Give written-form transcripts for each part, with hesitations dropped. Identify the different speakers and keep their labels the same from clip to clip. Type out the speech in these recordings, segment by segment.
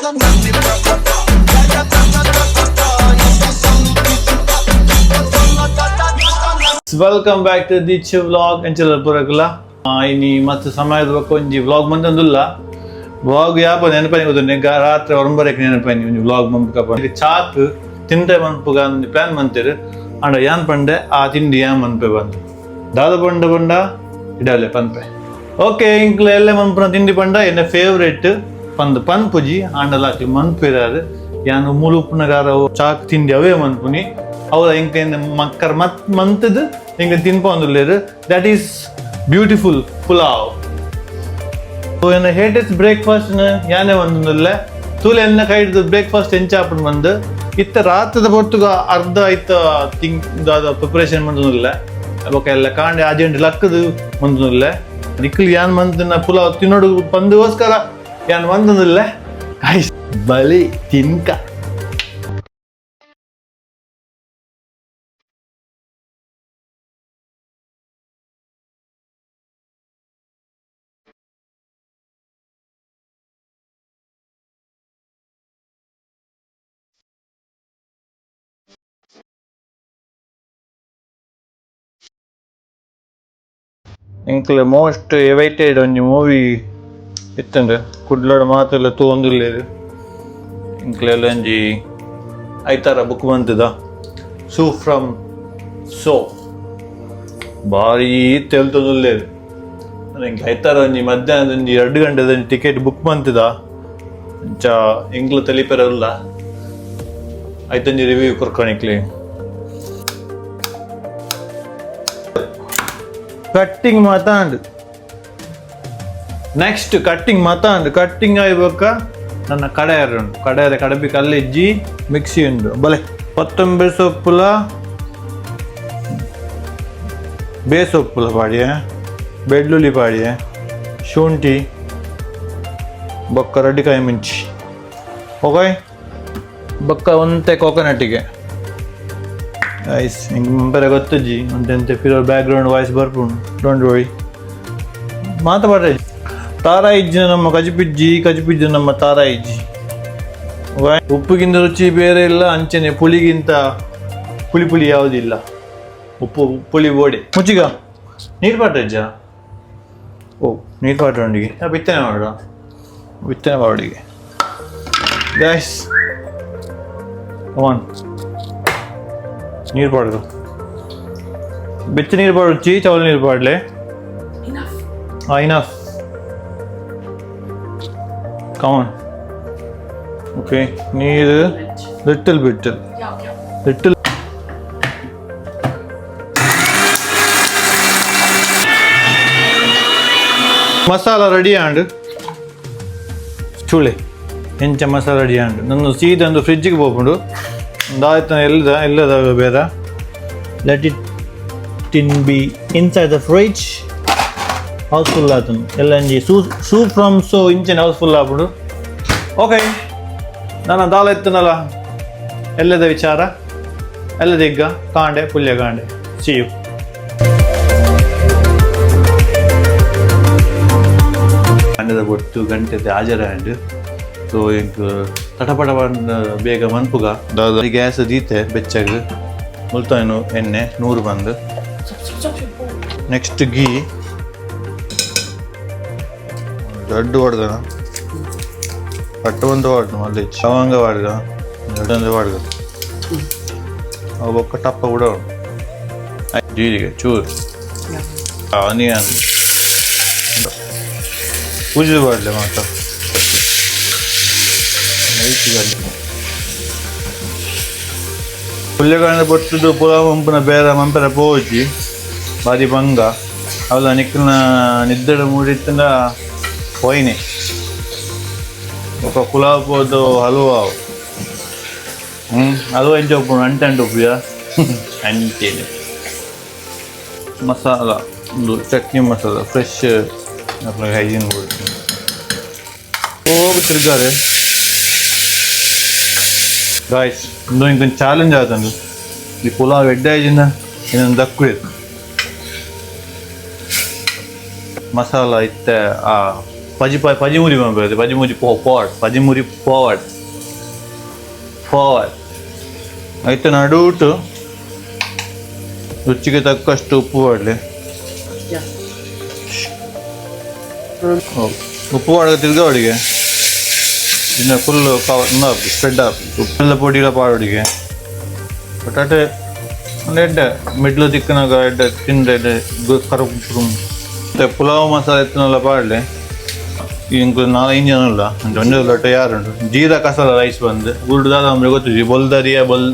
Speaker 1: Welcome back to Deeksha vlog. ಎಂಚಲ ಪೂರಕಲ ಇನಿ ಮತ್ತು ಸಮಯದ ಬೊಕ್ಕ ಒಂಜಿ ವ್ಲಾಗ್ ಮಂತೊಂದುಲ್ಲ. ವ್ಲಾಗ್ ಯಾಪ ನೆನಪನಿ ಗೊತ್ತುಂಡೆ, ರಾತ್ರಿ ಒರಂಬರೆಕ್ ನೆನಪನಿ ಒಂಜಿ ವ್ಲಾಗ್ ಮನ್ಪುಗ. ಚಾಕ್ ತಿಂಡೆ ಮನ್ಪುಗ ಒಂಜಿ ಪ್ಲಾನ್ ಮಂತೆರ್. ಆಂಡ ಯಾನ್ ಪಂಡೆ ಆ ತಿಂಡಿ ಯಾನ್ ಮನ್ಪೆ ಬಂದು ದಾದ ಪಂಡ ಪಂಡ ಇಡಲೆ ಪನ್ಪೆ. ಓಕೆ, ಇಂಕ್ಲ ಎಲ್ಲೆ ಮನ್ಪುನ ತಿಂಡಿ ಪಂಡ ಎನ್ನ ಫೇವ್ರೇಟ್ ಪಂದ್ ಪನ್ಪುಜಿ, ಆಂಡಲ ಅಕ್ಲು ಮನ್ಪಿರಾರು. ಯಾನ್ ಮೂಲು ಉಪ್ಪುನಗಾರ ಚಾಕ್ ತಿಂಡಿ ಅವೇ ಮನ್ಪುನಿ. ಅವು ಇಂಕ ಮಕ್ಕರ್ ಮತ್ ಮಂತದ್ ಇಂಕ ತಿನ್ಪೊಂದುಲ್ಲೆರ್. That is beautiful pulao. ಎನ್ನ ಹೇಟೆಸ್ಟ್ ಬ್ರೇಕ್ಫಾಸ್ಟ್ ಯಾನೆ ಒಂದುಲ್ಲೆ ತೂಲೆ ಎನ್ನ ಕೈಡ್ದು ಬ್ರೇಕ್ಫಾಸ್ಟ್ ಎಂಚಾಪುಂಡು ಬಂದು. ಇತ್ತ ರಾತ್ರದ ಪೊರ್ತುಗ ಅರ್ಧ ಇತ್ತ ತಿಂಗ್ ದಾದ ಪ್ರಿಪರೇಷನ್ ಮಂತೊಂದುಲ್ಲೆ. ಬೊಕ ಎಲ್ಲ ಕಾಂಡೆ ಅರ್ಜೆಂಟ್ ಲಕ್ಕದು ಮಂತೊಂದುಲ್ಲೆ. ನಿಕ್ಲು ಯಾನ್ ಮಂತಿನ ಪುಲಾವ್ ತಿನ್ನೋಡು ಪಂದುಗೋಸ್ಕರ ಯಾನ್ ಮಂತೊಂದುಲ್ಲೆ. ಗಾಯ್ಸ್, ಬಲಿ ತಿನ್ಕ. ಎಂಕ್ಲೆ ಮೋಸ್ಟ್ ಎವೈಟೆಡ್ ಒಂಜಿ ಮೂವಿ ಇತ್ತಂಡು. ಕುಡ್ಲಡ್ ಮಾತೆಲ್ಲ ತೂವೊಂದುಲ್ಲೆರ್. ಎಂಕ್ಲೆಲ್ಲ ಒಂಜಿ ಐತಾರ ಬುಕ್ ಮಂತುದ ಸೂ ಫ್ರಮ್ ಸೋ ಬಾರಿ ತೆಲ್ತೊಂದುಲ್ಲೆರ್. ಎಂಕ್ಲೆ ಐತಾರ ಒಂಜಿ ಮಧ್ಯಾಹ್ನದ ಒಂಜಿ 2 ಗಂಟೆದ ಒಂಜಿ ಟಿಕೆಟ್ ಬುಕ್ ಮಂತುದ. ಅಂಚ ಎಂಕ್ಲು ತೆಲಿಪೆರಲ್ಲ ಐತೊಂಜಿ ರಿವ್ಯೂ ಕೊರ್ಕೊನಿಕ್ಲೆ. ಕಟ್ಟಿಂಗ್ ಮಾತಾಂಡ್ ನೆಕ್ಸ್ಟ್ ಕಟ್ಟಿಂಗ್ ಮಾತಾಂಡ್. ಕಟ್ಟಿಂಗ್ ಆಯ್ಬೊಕ್ಕ ನನ್ನ ಕಡೆಯರು ಉಂಟು. ಕಡೆಯರ ಕಡಬಿ ಕಲ್ಲಿಜ್ಜಿ, ಮಿಕ್ಸಿ ಉಂಟು. ಬಲೆ ಕೊತ್ತಂಬರಿ ಸೊಪ್ಪುಲ ಬೇಸೊಪ್ಪುಲ ಪಾಡಿಯೆ, ಬೆಳ್ಳುಳ್ಳಿ ಪಾಡಿಯೆ, ಶುಂಠಿ ಬೊಕ್ಕ ರಡ್ಡಿಕಾಯಿ ಮುಂಚಿ. ಓಕೆ, ಬೊಕ್ಕ ಒಂತೆ ಕೋಕೋನಟ್ಟಿಗೆ. ಐಸ್ ಹಿಂಗೆ ಮುಂಪೆರೆ ಗೊತ್ತಜ್ಜಿ ಒಂತೆಂತೆ ಪಿರೋ ಬ್ಯಾಕ್ ಗ್ರೌಂಡ್ ವಾಯ್ಸ್ ಬರ್ಪುಂಡು. Don't worry. ಮಾತ ಪಾಡ್ರೆ ತಾರಾ ಇಜ್ಜಿನ ನಮ್ಮ ಕಜಿಪಿಜ್ಜಿ, ಕಜಿಪಿಜ್ಜಿ ನಮ್ಮ ತಾರಾ ಇಜ್ಜಿ. ಉಪ್ಪಿಗಿಂತ ರುಚಿ ಬೇರೆ ಇಲ್ಲ, ಅಂಚನೆ ಪುಳಿಗಿಂತ ಪುಳಿ ಪುಳಿ ಯಾವುದಿಲ್ಲ. ಉಪ್ಪು ಪುಳಿ ಬೋಡೆ ಮುಚ್ಚಿಗ. ನೀರು ಪಾಡ್ರಜ್ಜ? ಓ, ನೀರು ಪಾಡ್ರೊಂಡಿಗೆ ಬಿತ್ತನೆ ಮಾಡುವ, ಬಿತ್ತನೆ ಮಾಡೋಡಿಗೆ. ಗ್ಯಾಸ್ ಒನ್ ನೀರು ಪಾಡ್ದು. ಬೆಚ್ಚ ನೀರು ಪಾಡೊಚ್ಚಿ, ಚೌಲ್ ನೀರು ಪಾಡ್ಲೆ. Enough. Come on. Okay, ನೀರು little bit. Little masala ready and ಚೂಳೆ ಎಂಚ ಮಸಾಲ ರೆಡಿ ಆಂಡ್. ನನ್ನ ಸೀದ ಒಂದು ಫ್ರಿಜ್ಜಿಗೆ ಪೋಪುಂಡು. ದಾಯ್ತ ಎಲ್ಲದ ಎಲ್ಲದ ಬೇರೆ. Let it in be inside the fridge. Housefull ಆತನು ಎಲ್ಲ ಒಂಜಿ ಸೂ ಸೂ ಫ್ರಮ್ ಸೋ ಇಂಚನೆ ಹೌಸ್ಫುಲ್ ಆಪುಂಡು. ಓಕೆ, ನಾನು ದಾಲ ಇತ್ತನಲ್ಲ ಎಲ್ಲದ ವಿಚಾರ ಎಲ್ಲದಿಗ್ಗ ಕಾಂಡೆ ಪುಲ್ಯ ಕಾಂಡೆ. C you. ಕಾಂಡೆದ ಒಟ್ಟು ಗಂಟೆದ ಹಾಜರ ಆಂಡ್. ಸೊ ಎಂಕ್ ತಟಪಟ ಬಂದ ಬೇಗ ಮನ್ಪುಗ. ದಾದ ಗ್ಯಾಸ್ ದೀತೆ ಬೆಚ್ಚಗ್ ಮುಲ್ತಾನು ಎಣ್ಣೆ 100 ಬಂದು. ನೆಕ್ಸ್ಟ್ ಗೀ ದೊಡ್ಡ ವಾಡ್ದನ ಪಟ್ಟು ಒಂದು ವಾಡ್ದು ಮಲ್ಲಿ ಲವಂಗ ವಾಡ್ಗ ಎರಡೊಂದು ವಾಡ್ಗ ಅವು ಬೊಕ್ಕ ಟಪ್ಪ ಕೂಡ ಜೀರಿಗೆ ಚೂರು ಆನಿಯನ್ ಪೂಜೆ ಮಾಡಲೆ ಮಾತ. ಪುಲ್ಯಗಾಂಡ ಬೊಟ್ಟುದು ಪುಲಾವ್ ಮಂಪುನ ಬೇರ ಮಂಪೆರ ಪೋಜಿ ಬಾರಿ ಬಂಗ ಅವಲ. ನಿಕ್ಕನ ನಿದ್ದೆಡ ಮೂಡಿತ್ತಂಡ ಪೋಯಿನೆ. ఒక ಪುಲಾವ್ ಪೋದು ಹಲ್ವಾ. ಹಲ್ವಾ ಎಂಚ ಉಪ್ಪುಂಡು? ಅಂಟೆ ಅಂಟು ಉಪ್ಪುಜಾ? ಅಂಚೆನೆ ಮಸಾಲ ಒಂದು ಚಟ್ನಿ ಮಸಾಲ ಫ್ರೆಶ್ ಹೈಜೀನ್ ಕೊಡ್ತೀನಿ. ಹೋಗಿ ತಿರ್ಗಾರೆ ಗಾಯ್ಸ್. ಇಂದು ಇಂಕೊಂಚ ಚಾಲೆಂಜ್ ಆತಂದು. ಈ ಪುಲಾವ್ ಎಡ್ಡೆ ಆಯ್ಜಿಂದ ಇನ್ನೊಂದು ದಕ್ಕು ಮಸಾಲ ಇತ್ತೆ. ಆ ಪಜಿ ಪಜಿಮುರಿ ಪನ್ಪೆರ್ ಪಜಿಮುರಿ ಪೋವಾಡ್ ಪಜಿಮುರಿ ಪೋವಾಡ್ ಪೋವಾಡ್. ಐತ ನಡುಟು ರುಚಿಗೆ ತಕ್ಕಷ್ಟು ಉಪ್ಪು ಪಾಡ್ಲೆ. ಉಪ್ಪು ಪಾಡ ತಿರ್ಗ ಅಡಿಗೆ ಇನ್ನು full cover spread ಆಪು. ಉಪ್ಪೆಲ್ಲ ಪೊಡಿಲ ಪಾಡೊಡಿಗೆ. ಬಟಾಟೆ ಒಂದು ಎಡ್ಡೆ ಮಿಡ್ಲ್ ತಿಕ್ಕನಾಗ ಎಡ್ಡೆ ತಿಂದ್ರೆ ಎಡ್ಡೆ ಕರುಪು. ಮತ್ತೆ ಪುಲಾವ್ ಮಸಾಲೆ ಎತ್ತನೆಲ್ಲ ಪಾಡ್ಲೆ. ಇಂಕ್ ನಾಲೈದು ಜನ ಉಲ್ಲ, ಒಂಜಿ ಒಂಜಿ ಲೊಟ್ಟೆ ಯಾರುಂಡು. ಜೀರಾ ಕಸಾಲ ರೈಸ್ ಬಂದು ಗುರುಡು ದಾದ ಅಂದ್ರೆ ಗೊತ್ತುಜಿ. ಬೊಲ್ದರಿಯ ಬೊಲ್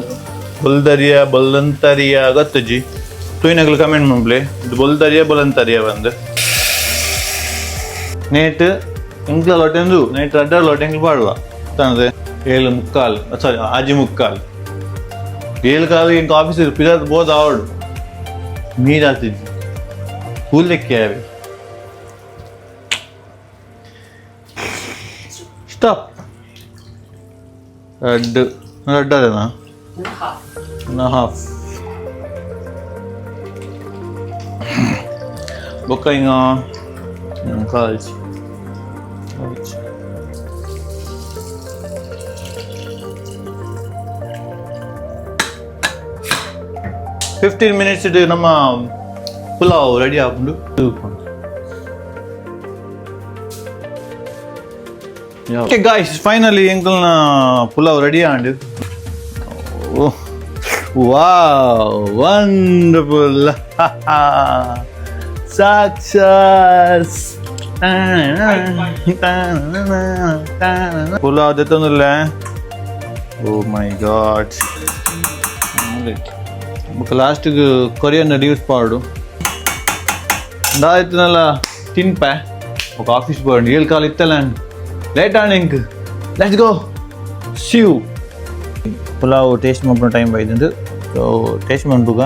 Speaker 1: ಬೊಲ್ದರಿಯ ಬೊಲ್ಲಂತರಿಯ ಗೊತ್ತುಜಿ. ತೂಯಿನಕ್ಲು ಕಮೆಂಟ್ ಮನ್ಪುಲೆ, ಇದು ಬೊಲ್ದರಿಯ ಬೊಲಂತರಿಯ ಬಂದು. ನೇಟ್ ಎಂಕ್ಲ ಲೊಟೆಂದು ನೇಟ್ ರಡ್ಡ ಲೊಟೆ ಎಂಕ್ಲು ಪಾಡುವ ತಾನದೆ. 7:45, ಸಾರಿ, 6:45. 7:15 ಎಂಕ್ ಆಫೀಸ್ ಪಿದಾದ್ ಬೋದ ಆವಡು. ನೀರಾತಿದ್ದಿ ಕೂಲೆಕ್ಕೆ ಆವೆ. ಸ್ಟಾಪ್. ರಡ್ಡು ರಡ್ಡು ಅದನಾ? ಹಾಫ್. ಬೊಕ್ಕ ಹಿಂಗ ಕಾಲ್ಜಿ 15 ಮಿನಿಟ್ಸ್ ಇದು ನಮ್ಮ ಪುಲಾವ್ ರೆಡಿ ಆಪುಂಡು. Okay guys, finally ಎಂಕಲ್ನ pulao ready and. Wow, wonderful, success. Pulao ದೆತ್ತೊಂದುಲ್ಲೆ. Oh my god. ಬೊಕ ಲಾಸ್ಟ್ಗೆ ಕೊರಿಯನ್ ಲೀವ್ಸ್ ಪಾಡು. ದಾದಿತ್ತನಲ್ಲ ತಿನ್ಪೆ. ఒక ಆಫೀಸ್ ಬೋರ್ಡ್ 7:15 ಇತ್ತಲ್ಲ, ಲೇಟ್ ಆಂಡ್ ಇಂಕ್. Let's go. See you. Pulao taste ಮಲ್ಪುನ ಟೈಮ್ ಬೈದುಂಡು. So taste ಮನ್ಪುಗ.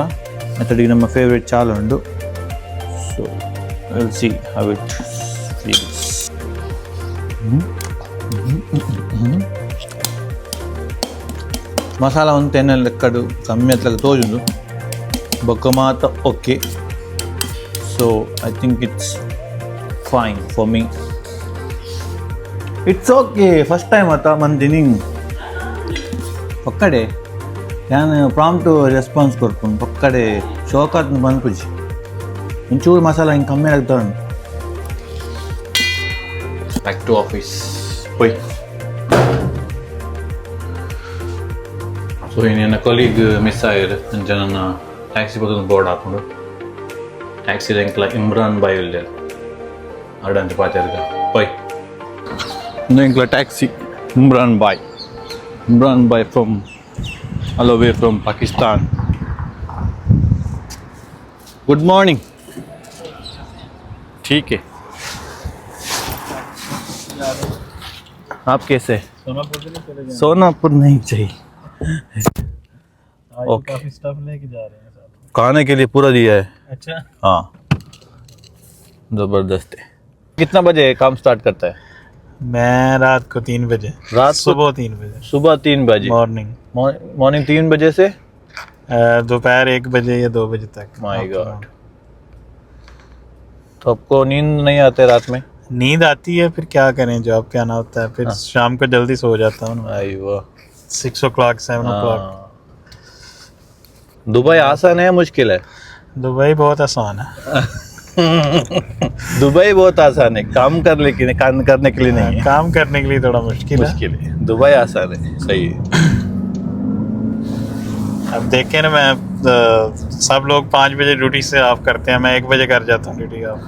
Speaker 1: ಅತ್ತಡಿಗೆ ನಮ್ಮ ಫೇವ್ರೆಟ್ ಚಾಲ ಉಂಡು. So we'll see how it feels. Masala ಒಂದು ಎಣ್ಣೆ ಲೆಕ್ಕಡು ಕಮ್ಮಿ ಅತ್ಲಗ ತೋಜುಂಡು. ಬೊಕ್ಕ ಮಾತ okay. So I think it's fine for me, it's okay. First time ಅತ್ತ ಮಂದಿನಿಂಗ್ ಪಕ್ಕಡೆ ಯಾನ್ ಪ್ರಾಂಪ್ಟು ರೆಸ್ಪಾನ್ಸ್ ಕೊರ್ಪುಂಡು. ಪಕ್ಕಡೆ ಶೋಕಾತ್ ಪನ್ಪುಜಿ. ಒಂಚೂರು ಮಸಾಲ ಹಿಂಗೆ ಕಮ್ಮಿ ಆಗ್ತಾ ಉಂಟು. Back to office ಪೋಯ್. So ಇನ್ನು ನನ್ನ ಕೊಲೀಗ್ ಮಿಸ್ ಆಗಿದೆ. ಅಂಚ ನನ್ನ ಟ್ಯಾಕ್ಸಿ ಬದಲು ಬೋರ್ಡ್ ಹಾಕೊಂಡು ಟ್ಯಾಕ್ಸಿ ಎಂಕ್ಲ ಇಮ್ರಾನ್ ಬಾಯ್ ಉಲ್ಲೆರ್ ಅಡಂಚ ಪಾತೆರ್ಗ ಪೋಯ್. ಇಂದು ಎಂಕ್ಲ taxi Imran bhai. Imran bhai from all way from Pakistan. Good morning. ठीक है, आप कैसे?
Speaker 2: सोनापुर से नहीं चले जाए?
Speaker 1: सोनापुर नहीं चाहिए।
Speaker 2: आज
Speaker 1: ओके।
Speaker 2: काफी स्टफ लेके जा रहे हैं साथ में।
Speaker 1: खाने के लिए पूरा दिया है।
Speaker 2: अच्छा।
Speaker 1: हाँ, जबरदस्त है। कितना बजे काम स्टार्ट करता है?
Speaker 2: मैं रात को 3 बजे।
Speaker 1: रात को?
Speaker 2: सुबह 3 बजे।
Speaker 1: सुबह 3 बजे?
Speaker 2: मॉर्निंग।
Speaker 1: मॉर्निंग 3 बजे से?
Speaker 2: दोपहर 1 बजे या 2 बजे तक।
Speaker 1: My
Speaker 2: Afternoon।
Speaker 1: God. तो आपको नींद नहीं आते रात में?
Speaker 2: नींद आती है, फिर क्या करें, जॉब पे आना होता है। फिर शाम को जल्दी सो जाता हूँ।
Speaker 1: आई वाह।
Speaker 2: 6 o'clock, 7 o'clock।
Speaker 1: हाँ। दुबई आसान है या मुश्किल है?
Speaker 2: दुबई बहुत आसान है।
Speaker 1: दुबई बहुत आसान है काम कर, लेकिन काम करने के लिए नहीं है।
Speaker 2: काम करने के लिए थोड़ा मुश्किल है।
Speaker 1: मुश्किल है। दुबई आसान है, सही है।
Speaker 2: अब देखें ना, मैं सब लोग 5 बजे ड्यूटी से ऑफ करते हैं, मैं 1 बजे कर जाता हूँ duty of.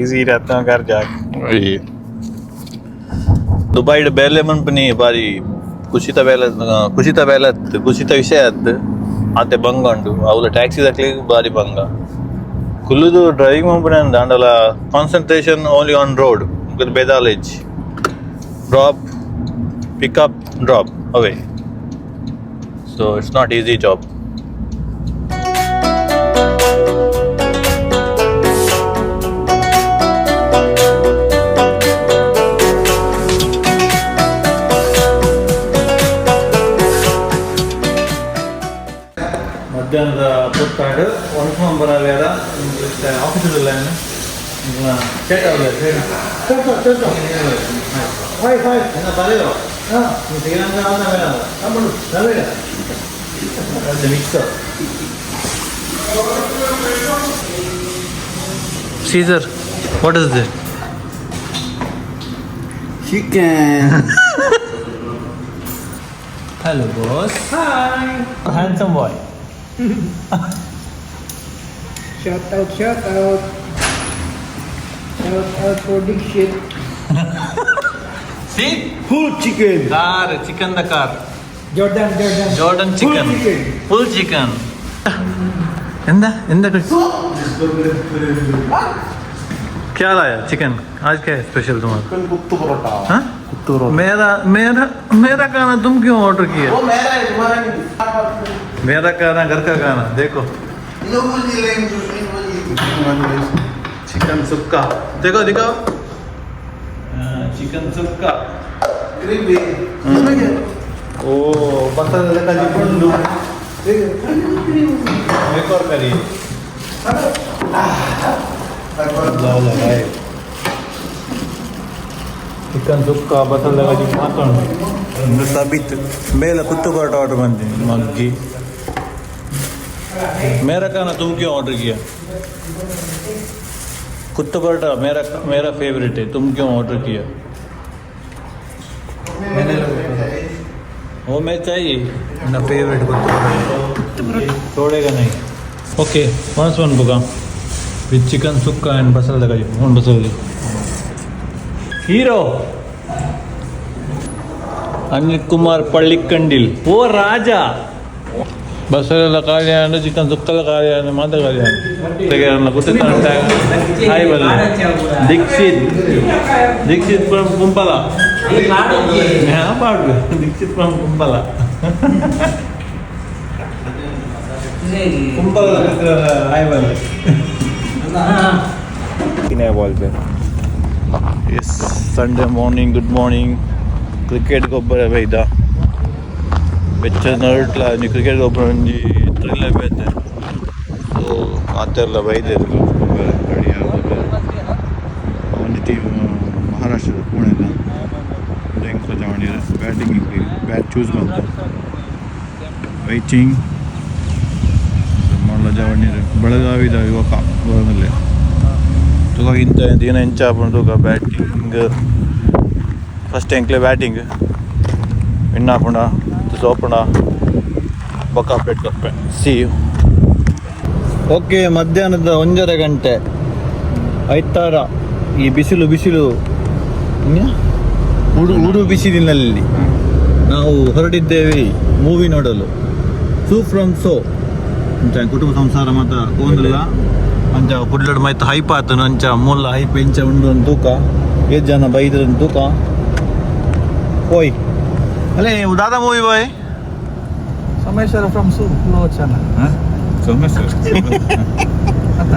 Speaker 2: Easy रहता हूँ घर जाके।
Speaker 1: ದುಬೈಡ್ ಬೇಲೆ ಮನ್ಪುನಿ ಬಾರಿ ಖುಷಿತ ಬೇಲೆ, ಖುಷಿತ ಬೇಲೆ ಅತ್ತು, ಖುಷಿತ ವಿಷಯ ಅತ್ತು. ಆತೆ ಬಂಗ ಉಂಡು. ಅವುಲ ಟ್ಯಾಕ್ಸಿ ದಕ್ಲೆಗ್ ಬಾರಿ ಬಂಗ. ಕುಲ್ಲುದು ಡ್ರೈವಿಂಗ್ ಮನ್ಪುನೆ ಅಂಡಲ concentration only on road. ಬೇದಾಲೇಜ್ drop, pickup, drop away. So it's not easy job. ಮಧ್ಯಾಹ್ನದ ಪೊತ್ತಾಡು ಒನ್ಸ್ ಬರವೇರ ಆಫೀಸ್ ಇಲ್ಲ. Caesar, what is this?
Speaker 3: Chicken.
Speaker 1: Hello, boss. Hi. Handsome boy.
Speaker 4: Shout out, shout out. Shout out for Dixit.
Speaker 1: See?
Speaker 3: Full chicken.
Speaker 1: Car, chicken the car.
Speaker 4: Jordan, Jordan.
Speaker 1: Jordan chicken.
Speaker 4: Full chicken.
Speaker 1: Full chicken. എന്താ എന്താ क्या लाया chicken आज क्या है special तुम्हारा?
Speaker 3: कुत्तू परोठा.
Speaker 1: हाँ?
Speaker 3: कुत्तू परोठा.
Speaker 1: मेरा मेरा मेरा खाना तुम क्यों ऑर्डर किया?
Speaker 3: वो मेरा है, तुम्हारा नहीं.
Speaker 1: मेरा खाना, घर का खाना देखो. चिकन सुक्का देखो, दिखाओ चिकन सुक्का.
Speaker 3: ग्रेवी.
Speaker 1: ओ बसल ಕಲಿಕೊಂಡು एक और करी. ಚಿಕನ್ ಸುಕ್ಕ ಬಸಲ್ ಗಜಿ ಮಾತೊಂಡು ಸಬಿತ್ ಮೇಲ ಕುತ್ತು ಪರೋಟ ಆರ್ಡರ್ ಬಂದಿನಿ ಮಗ್ಗಿ. मेरा खाना तुम क्यों ऑर्डर किया? कुत्तू परोठा मेरा मेरा फेवरेट है, तुम क्यों ऑर्डर किया? वो मैं चाहिए ना फेवरेट कुत्तू परोठा, छोड़ेगा नहीं. Okay, once one buka with chicken sukka and basal gaji one basal. Hero Anil Kumar Pallikandil ಓ ರಾಜ. ಬಸರೆಲ್ಲ ಖಾಲಿ ಆಂಡ್ ಚಿಕನ್ ಸುಕ್ಕಲ ಖಾಲಿ ಆಂಡ್ ಮಾತ ಖಾಲಿ ಆಂಡ್ ಗೊತ್ತಿತ್ತ. ಹಾಯ್ ಬಲ್ಲ ದೀಕ್ಷಿತ್, ದೀಕ್ಷಿತ್ ಫ್ರಮ್ ಕುಂಪಲ ಪಾಡು. ದೀಕ್ಷಿತ್ ಫ್ರಮ್ ಕುಂಪಲ, ಕುಂಪಲ. ಹಾಯ್ ಬಲ್ಲ.
Speaker 2: बॉल पे.
Speaker 1: Yes, Sunday morning, good morning. Cricket ಗೊಬ್ಬರ ಬೈದ ಬೆಚ್ಚ ನಡುಟ್ಲ ಒಂಜಿ ಕ್ರಿಕೆಟ್ ಗೊಬ್ಬರ ಒಂಜಿ ಥ್ರಿಲ್ ಬೇತೆ. ಸೊ ಮಾತೆಲ್ಲ ಬೈದೇರು ಗೊಬ್ಬರ ರೆಡಿ. ಒಂಜಿ ಟೀಮ್ ಮಹಾರಾಷ್ಟ್ರದ ಪುಣೆದ ಎಂಕ್ಲ ಜವಣಿಯರ್ ಬ್ಯಾಟಿಂಗ್ ಬ್ಯಾಟ್ ಚೂಸ್ ಮಲ್ತ ವೈಟಿಂಗ್ ಮಲ್ಲ ಜವಣಿಯರ್. ಬೆಳಗಾವಿದ ಯುವಕ ಬರೋದಿಲ್ಲ. ತೂಕ ಇಂತ ದಿನ ಎಂಚ ಆಪುಂಡು ತೂಕ. ಬ್ಯಾಟಿಂಗ್ ಫಸ್ಟ್ ಎಂಕ್ಲೆ ಬ್ಯಾಟಿಂಗ್ ವಿನ್ ಆಪುಂಡ ಸೋಪುಂಡ ಬೊಕ್ಕ ಅಪ್ಡೇಟ್ ಕೊರ್ಪೆ. C you. Okay, ಮಧ್ಯಾಹ್ನದ 1:30 ಗಂಟೆ ಐತಾರ. ಈ ಬಿಸಿಲು ಬಿಸಿಲು ಇನ್ಯಾ? ಉಡು ಉಡು ಬಿಸಿಲಿನಲ್ಲಿ ನಾವು ಹೊರಟಿದ್ದೇವೆ ಮೂವಿ ನೋಡಲು, ಸೂ ಫ್ರಮ್ ಸೋ ಅಂಚ. ಕುಟುಂಬ ಸಂಸಾರ ಮಾತ ಒಂದಿಲ್ಲ ಅಂಚ ಕುಡ್ಲಡ್ ಮೈತ್ ಹೈಪ್ ಆತನು ಅಂಚ ಮೂಲ ಹೈಪ್ ಎಂಚ ಉಂಡು ಅಂತ ತೂಕ, ಏತ್ ಜನ ಬೈದ್ರ ತೂಕ. ಓಯ್ ಅಲ್ಲೇ ದಾದಾ movie bye.
Speaker 4: Someshwara from Su, Lochana.
Speaker 2: Someshwar.
Speaker 4: ಅತ್ತ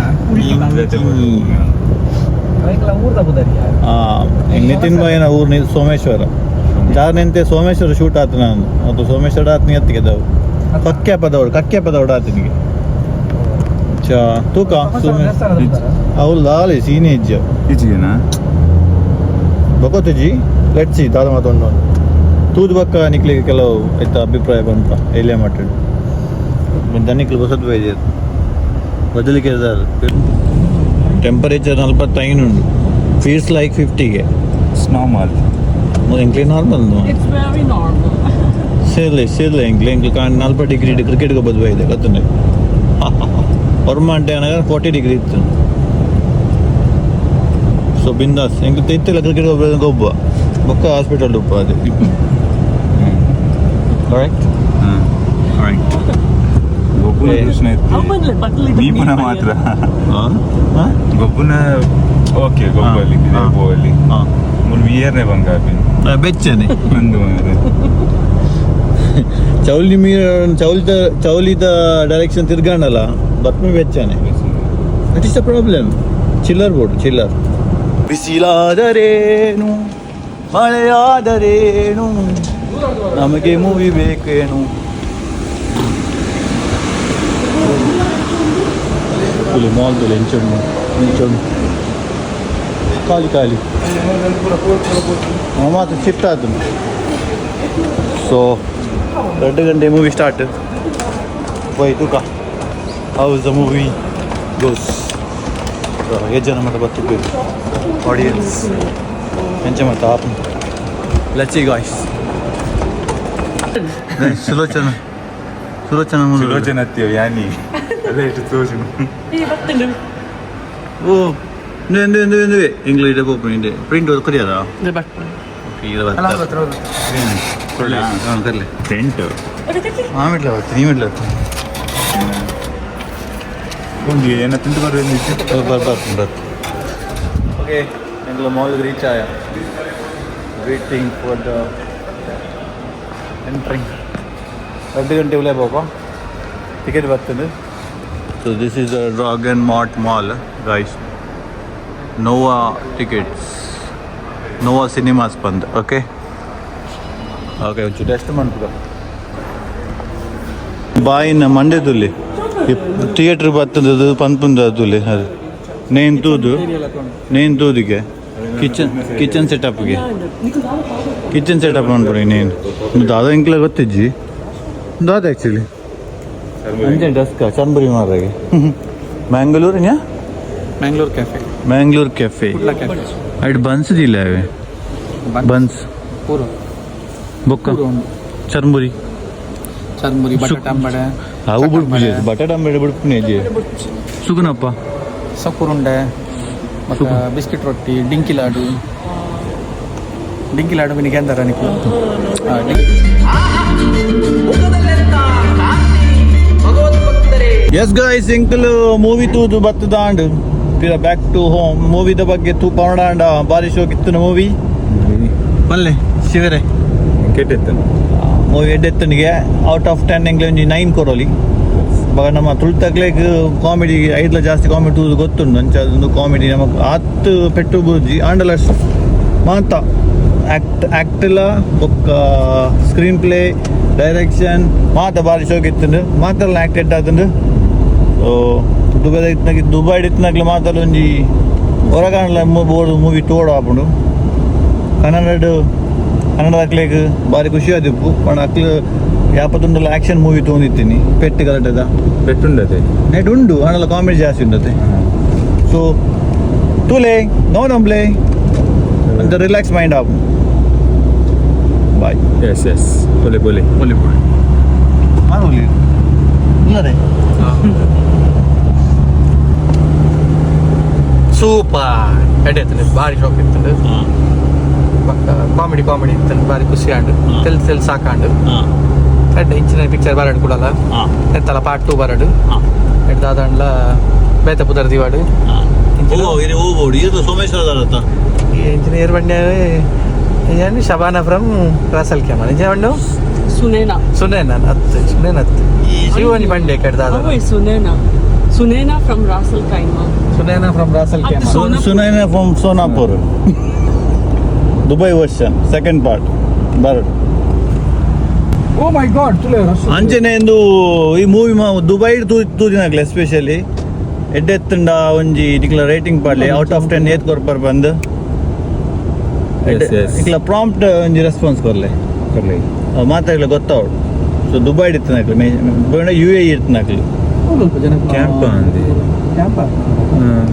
Speaker 4: ಊರ್ದ ಬುದರಿಯ.
Speaker 1: ನಿತಿನ್ ಬಾಯಿನ ಊರು ಸೋಮೇಶ್ವರ. ಜಾರ್ನೆಂತೆ ಸೋಮೇಶ್ವರ ಶೂಟ್ ಆತ ನಾನು ಅದು ಸೋಮೇಶ್ವರ ಆತನಿಗೆ ಅತ್ತಿಗೆ ಕಕ್ಕೆ ಪದವಡು ಕಕ್ಕೆ ಪದವಡು ಆತನಿಗೆ ಚಾ ತೂಕ. ಅವು ಲಾಲಿ ಸೀನಿ ಇಜ್ಜ.
Speaker 2: ಈಚೆಗೆನಾ?
Speaker 1: ಬಕೋತುಜಿ. Let's see ದಾದ ಮಾತೊಂಡು ತೂದು ಬಕ್ಕ ನಿಕ್ಲಿಗೆ ಕೆಲವು ಆಯ್ತಾ ಅಭಿಪ್ರಾಯ ಬಂತ ಎಲ್ಲೇ ಮಾತಾಡಿ ದನಿಕ್ಲು ಬಸತ್ ಬೈದೆ ಬದಲಿಗೆ. ಟೆಂಪರೇಚರ್ 45 ಉಂಟು, ಫೀಲ್ಸ್ ಲೈಕ್ 50ಗೆ.
Speaker 2: It's normal.
Speaker 1: ಎಂಕ್ಲೆ normal.
Speaker 5: It's very normal.
Speaker 1: ಸೇರ್ಲೆ ಸೇರ್ಲೆ ಎಂಕ್ಲೆ ಎಂಕ್ಲೆ ಕಾಣ್ 40 ಡಿಗ್ರಿ ಕ್ರಿಕೆಟ್ಗೆ ಬದ್ವಾ ಇದೆ ಗೊತ್ತುಂಡೆ. ಹೊರ್ಮ ಅಂಟೆ ಅನಗ 40 ಡಿಗ್ರಿ ಇತ್ತು. ಸೊ ಬಿಂದಾಸ್ ಎಂಕ್ಲೆ ಇತ್ತಿಲ್ಲ ಕ್ರಿಕೆಟ್ ಗೊಬ್ಬ ಗೊಬ್ಬ ಬೊಕ್ಕ ಹಾಸ್ಪಿಟಲ್ ಉಪ್ಪ ಅದು. Correct correct.
Speaker 2: ಗೊಬ್ಬನ ಕೃಷ್ಣ ಇತ್ತು ಮೀಪುನ ಮಾತ್ರ. ಗೊಬ್ಬನ ಓಕೆ ಗೊಬ್ಬಲ್ಲಿ ಬೋಲಿ ಮೂರು ವಿಯರ್ನೆ ಬಂಗಾಪಿ.
Speaker 1: ಬೆಚ್ಚನೆ.
Speaker 2: ನಂದು ಮಾರೆ.
Speaker 1: ಚೌಲಿ ಮೀರ್ ಚೌಲಿದ ಚೌಲಿದ ಡೈರೆಕ್ಷನ್ ತಿರ್ಗಾಣಲ್ಲ ಬತ್ಮಿ ಬೆಚ್ಚನೆ. That is the problem. Chiller board chiller. ಬಿಸಿಲಾದರೇನು ಮಳೆಯಾದರೇನು ನಮಗೆ ಮೂವಿ ಬೇಕೇನು? ತುಲೆ ಮಾಲ್ ತುಲೆ ಎಂಚೊಂಡು ಎಂಚೊಂಡು. ಖಾಲಿ ಖಾಲಿ ಮಾತ್ರ ಶಿಫ್ಟ್ ಆತು. ಸೊ 2 ಗಂಟೆ ಮೂವಿ ಸ್ಟಾರ್ಟ್. ಬೈ ತೂಕ how is the movie goes. ಎಷ್ಟು ಜನ ಮಟ್ಟ ಬತ್ತಿದ್ದೇವೆ ಆಡಿಯನ್ಸ್ ಎಂಚ ಮತ್ತ app. Let's see, guys. Sulochana, Sulochana.
Speaker 5: Sulochana ಅತ್ತಿಯೋ ಯಾನಿ ಅಲ್ಲ ಇಟ್ಟು ತೋಜುನು.
Speaker 1: ಓ ಇಂದು ಇಂದು ಇಂದು ಇಂಗ್ಲೀಷ್ ಪೋಪುಂಡು ಇಂದೆ ಪ್ರಿಂಟ್ ಕೊರಿಯದ. ಹಾಂ ಕರ್ಲೆ.
Speaker 5: ಪ್ರಿಂಟ್.
Speaker 1: ಆಮಿಡ್ಲ ಬರ್ತೀನಿ, ನೀವಿಡ್ಲ.
Speaker 5: ಒಂದು ಏನ ತಿಂದು ಬರೋದು.
Speaker 1: ಬರ್ ಬರ್ ಬರ್. ಓಕೆ, ಎಂಗ್ಲ ಮಾಲ್ಗೆ ರೀಚ್ ಆಯ. Waiting for the entering. 2 ಗಂಟೆ ಉಲೇ ಬಾಬಾ ಟಿಕೆಟ್ ಬರ್ತದೆ. So this is a Dragon Mart Mall, guys. Nova tickets, Nova Cinemas ಬಂದು. ಓಕೆ ಓಕೆ, ಒಂಚೂರು ಟೆಸ್ಟ್ ಮಾಡ್ತದ ಬಾಯಿನ ಮಂಡ್ಯದಲ್ಲಿ ಥಿಯೇಟ್ರ್ ಬರ್ತದೆ ಪನ್ಪುಂದ ತುಲೆ ಅದು ನೇನ್ ತೂದು ನೇನ್ ತೂದಿಗೆ ಕಿಚನ್ ಕಿಚನ್ ಸೆಟಪ್ಗೆ ಕಿಚನ್ ಸೆಟಪ್ ಅನ್ಪುಡಿ ನೇನ್ ದಾದ ಇಂಕ್ಲ ಗೊತ್ತಿಜ್ಜಿ ದಾದ ಆ್ಯಕ್ಚುಲಿ ಅಂಚೆ ಡಸ್ಕ ಚಂಬರಿ ಮಾರಾಗೆ ಮ್ಯಾಂಗ್ಳೂರ್ ನ್ಯಾ.
Speaker 4: Mangalore cafe.
Speaker 1: Mangalore cafe.
Speaker 4: Kudla cafe.
Speaker 1: ಐಟ್ ಬನ್ಸ್ ದಿಲ್ಲ ಅವೆ ಬನ್ಸ್.
Speaker 4: ಪೂರ.
Speaker 1: ಬೊಕ್ಕ ಚರ್ಮುರಿ.
Speaker 4: ಚರ್ಮುರಿ, ಬಟಾಟೆ ಅಂಬಡೆ.
Speaker 1: ಅವು ಬುಡ್ಪುಜಿ, ಬಟಾಟೆ ಅಂಬಡೆ ಬುಡ್ಪುನಿ ಅಜ್ಜಿ ಸುಗುನಪ್ಪ.
Speaker 4: ಸಕ್ಕುರುಂಡೆ ಮತ್ತು ಬಿಸ್ಕಿಟ್ ರೊಟ್ಟಿ, ಡಿಂಕಿ ಲಾಡು. ಡಿಂಕಿ ಲಾಡು ಮಿನಿಗೆ ಅಂದಾರ ನಿಕ್ಲು.
Speaker 1: ಎಸ್ ಗಾಯ್ಸ್, ಎಂಕಲ್ ಮೂವಿ ತೂದು ಬತ್ತದಾಂಡ್ ಪಿರ ಬ್ಯಾಕ್ ಟು ಹೋಮ್. ಮೂವಿದ ಬಗ್ಗೆ ತೂ ಪೌಂಡಾಂಡ ಬಾರಿ ಶೋಕಿತ್ತಿನ ಮೂವಿ ಪಲ್ಲೆ ಶಿವರೆ.
Speaker 5: ಕೆಟ್ಟಿತ್ತು.
Speaker 1: ಮೂವಿ ಎಡ್ಡೆತ್ತನಿಗೆ ಔಟ್ ಆಫ್ 10 ಎಂಕ್ಲೆ ಒಂಜಿ 9 ಕೊರೊಲಿ. ಬಗ ನಮ್ಮ ತುಳುತಕ್ಲೆಗ್ ಕಾಮಿಡಿ ಐದ್ಲ ಜಾಸ್ತಿ ಕಾಮಿಡಿ ತೂದು ಗೊತ್ತುಂಡು. ಅಂಚ ಅದೊಂದು ಕಾಮಿಡಿ ನಮಕ್ ಆತ್ ಪೆಟ್ಟು ಬೂಜಿ ಆಂಡಲ ಮಾತ ಆಕ್ಟ್ ಆಕ್ಟಿಲ ಬೊಕ್ಕ ಸ್ಕ್ರೀನ್ ಪ್ಲೇ, ಡೈರೆಕ್ಷನ್ ಮಾತ ಬಾರಿ ಶೋಕಿತ್ತುಂಡು. ಮಾತೆಲ್ಲ ಆಕ್ಟ್ ಎಡ್ಡಾತುಂಡು. ಸೊ ದುಬೈ ಇತ್ತಿನಾಗ ದುಬೈಡ್ ಇತ್ತಿನಾಗ್ಲೆ ಮಾತೆಲ್ಲ ಒಂಜಿ ಹೊರಗಾಂಡ್ಲ ಬೋರ್ಡ್ ಮೂವಿ ತೋಡು ಆಪುಂಡು. ಕನ್ನಡಡ್ ಕನ್ನಡದಕ್ಲೆಗ್ ಬಾರಿ ಖುಷಿ ಆದಿಪ್ಪು. ಪಂಡ ಅಕ್ಲು ಯಾಪತ್ತುಂಡಲ ಆಕ್ಷನ್ ಮೂವಿ ತೋಂದಿತ್ತೀನಿ ಪೆಟ್ಟು ಗಲಾಟೆದ.
Speaker 5: ಪೆಟ್ಟುಂಡತೆ.
Speaker 1: ನೆಟ್ ಉಂಡು ಆಂಡಲ ಕಾಮಿಡಿ ಜಾಸ್ತಿ ಉಂಡತೆ. ಸೊ ತೂಲೆ ನೋ ನಂಬ್ಲೆ ಅಂತ ರಿಲ್ಯಾಕ್ಸ್ ಮೈಂಡ್ ಆಪು. ಬಾಯ್.
Speaker 5: ಎಸ್ ಎಸ್, ಬೋಲೆ ಬೋಲೆ.
Speaker 1: ಒಲಿ ಮಾನೋಲಿ ಇಲ್ಲದೆ.
Speaker 4: ಸೂಪರ್ ಎಡ್ಡೆ, ಭಾರಿ ಶೋಕ್ ಇತ್ತಂಡು. ಬೊಕ್ಕ ಕಾಮಿಡಿ ಕಾಮಿಡಿ ಇತ್ತಂಡು, ಭಾರಿ ಖುಷಿ ಆಂಡ್ ತೆಲ್ ತೆಲ್ ಸಾಕಾಂಡು. ಎಡ್ಡೆ ಇಂಚಿನ ಪಿಕ್ಚರ್ ಬರಡು ಕೂಡಲ ಎತ್ತಲ ಪಾರ್ಟ್ 2 ಬರಡು. ಎಡ್ದಾದಂಡ್ಲ ಬೇತೆ ಪುದರ್ ದಿವಾಡು.
Speaker 1: ಹೋಗ್ಬೋದು ಇದು ಸೋಮೇಶ್ವರ.
Speaker 4: ಈ ಇಂಜಿನಿಯರ್ ಬಂಡ್ಯಾವೆ ಏನು ಶಬಾನ ಫ್ರಮ್ ರಾಸಲ್ ಕ್ಯಾಮನ್ ಇಂಜಿನ ಬಂಡು.
Speaker 6: Sunena.
Speaker 4: ಸುನೇನ ಅತ್ತು, ಸುನೇನ ಅತ್ತು ಶಿವನಿ ಬಂಡೆ ಕಡ್ದಾದ.
Speaker 6: Oh, Sunena. Sunena from Ras Al Khaimah.
Speaker 4: Sunena from Ras al
Speaker 6: ಅದು
Speaker 4: ಕ್ಯಾಮನ್.
Speaker 1: Sunaina from Sonapur, Dubai version second part ಬರಡು.
Speaker 4: ಓ ಮೈ ಗಾಡ್ ತುಲೆ.
Speaker 1: ಅಂಚನೆ ಎಂದು ಈ ಮೂವಿ ದುಬೈ ತೂದಿನಾಗ್ಲೆ ಎಸ್ಪೆಷಲಿ ಎಡ್ಡೆತ್ತುಂಡ ಒಂಜಿ ನಿಕ್ಲ ರೇಟಿಂಗ್ ಪಾಡ್ಲಿ. ಔಟ್ ಆಫ್ 10 ಏತ್ ಕೊರ್ಪರ್ ಬಂದು.
Speaker 5: Yes.
Speaker 1: ನಿಕ್ಲ ಪ್ರಾಂಪ್ಟ್ ಒಂಜಿ ರೆಸ್ಪಾನ್ಸ್ ಕೊರ್ಲೆ.
Speaker 5: ಕೊರ್ಲೆ.
Speaker 1: ಮಾತಾಡ್ಲೆ ಗೊತ್ತಾವಡು. ಸೊ ದುಬೈ ಇತ್ತನಾಕ್ಲೆ, ಯು ಎ ಇತ್ತನಾಕ್ಲೆ.
Speaker 5: ಕ್ಯಾಂಪ್ ಅಂದೆ.
Speaker 4: ಕ್ಯಾಂಪ್.
Speaker 5: ಹ್ಮ್.